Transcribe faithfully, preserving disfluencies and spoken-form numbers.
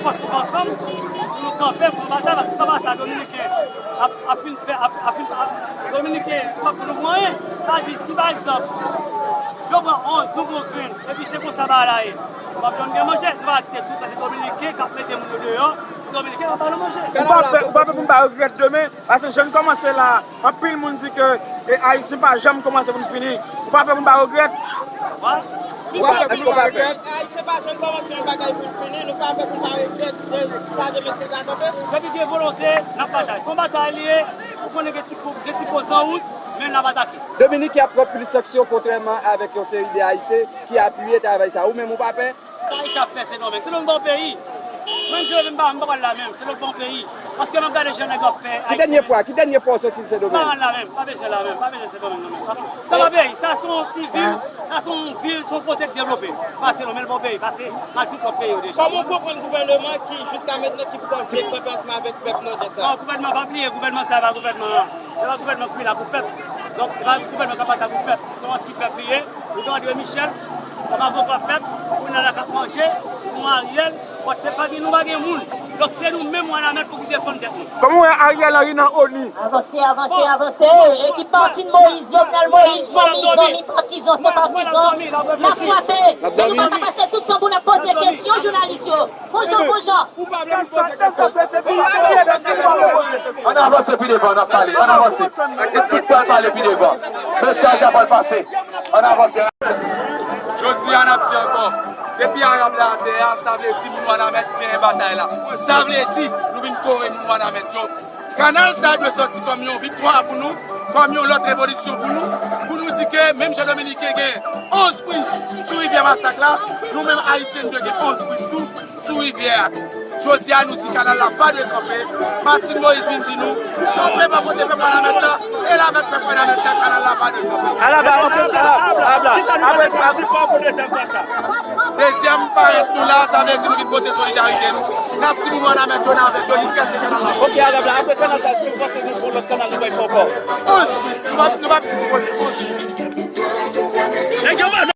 Fòs nou ansanm, si nou kanpe pou batay, paske san batay, Dominiken ap, ap fin fè, ap, ap fin, ap, Dominiken p ap pou nou pran anyen. Sa di, si pa egzanp, yo pran onz, nou pran grenn, epi se konsa bagay la ye. Nou p ap janm gen manje, nou pa kite tout sa, se Dominiken k ap mete moun yo deyò, se Dominiken k ap ba nou manje. Ou pa pè, ou pa pè pou m pa regrèt demen, paske jan n kòmanse la, anpil moun di ke e, Ayisyen pa janm kòmanse pou n fini. Ou pa pè pou n pa regrèt? Wa? Wa, èske w pa pè? Ayisyen pa janm kòmanse yon bagay pou l fini, nou pa pè pou n pa regrèt de sa demen se ta kanpe. Depi gen volonte, n ap batay. Se yon batay li ye, ou konnen gen ti kou, gen ti poz nan wout, men n ap atake. Dominik ap pran plis sanksyon kontrèman avèk yon seri de Ayisyen ki apiye travay sa. Ou menm ou pa pè? Sa Ayisyen ap fè Sendomeng? Sendomeng pa yon peyi. Mwen menm Sendomeng m pa, m pa pral la menm. Sendomeng pa yon peyi. Paske m ap gade jan nèg yo ap fè Ayisyen. Ki dènye fwa, ki dènye fwa w soti Sendomeng? M pa pral la menm, pa bezwen la menm, pa bezwen Sendomeng nan menm. Sa pa peyi, sa se yon ti vil, sa se yon vil, se yon kote k devlope. Pa Sendomeng, l pa yon peyi, pase al tout lòt peyi yo deja. Kòman w konprann gouvèneman ki jiska mentnan ki poko vle kanpe ansanm avèk pèp nòdès la? Non, gouvèneman, pa bliye, gouvèneman sa e pa gouvèneman an. E pa gouvènman ki la pou pèp. Donk, e pa gouvènman k ap batay pou pèp. Se yon anti-pèp li ye. Ou tande André Michel, kòm avoka pèp, ou nan la k ap manje, ou Ariel, wòt se pa gen nou pa gen moun. Donk, se nou menm Wanament pou ki defann tèt nou. Kòman w wè Ariel Henry nan ONU? Avanse, avanse, avanse. Ekip Martine Moïse, Jovenel Moïse, fanmi, zanmi, patizan, senpatizan. N ap frape. N ap dòmi. Nou pa ka pase tout tan pou n ap poze kesyon jounalis yo. Fon jan, fon jan. Ann avanse pi devan, n ap pale. Ann avanse. Tout pral pale pi devan. Mesaj la pral pase. Ann avanse. Jodi a, n ap di ankò, depi Arab la atè a, sa vle di moun Wanament genyen batay la. Sa vle di, nou vin kore moun Wanament yo. Kanal sa a dwe sòti kòm yon viktwa pou nou, kòm yon lòt revolisyon pou nou, pou nou di ke menm jan Dominiken gen onz priz sou rivyè Masak la, nou menm Ayisyen nou dwe gen onz priz tou sou rivyè a tou. Jodi a, nou di kanal la pa dwe kanpe. Martine Moïse vin di nou, kanpe bò kote pèp Wanament la, e l avèk pèp Wanament la, kanal la pa dwe kanpe. Alaba, anpil, alaba, alaba. Kisa nou gen kòm sipò pou dezyèm fwa sa? Dezyèm parèt nou la, sa vle di nou vin pote solidarite nou. N ap di moun Wanament yo n avèk yo jiskaske kanal la. Ok, alaba, apre kanal sa, èske w panse nou gon lòt kanal nou pral fè ankò? Onz, nou p ap, nou p ap di pou kote, onz. Nèg yo pa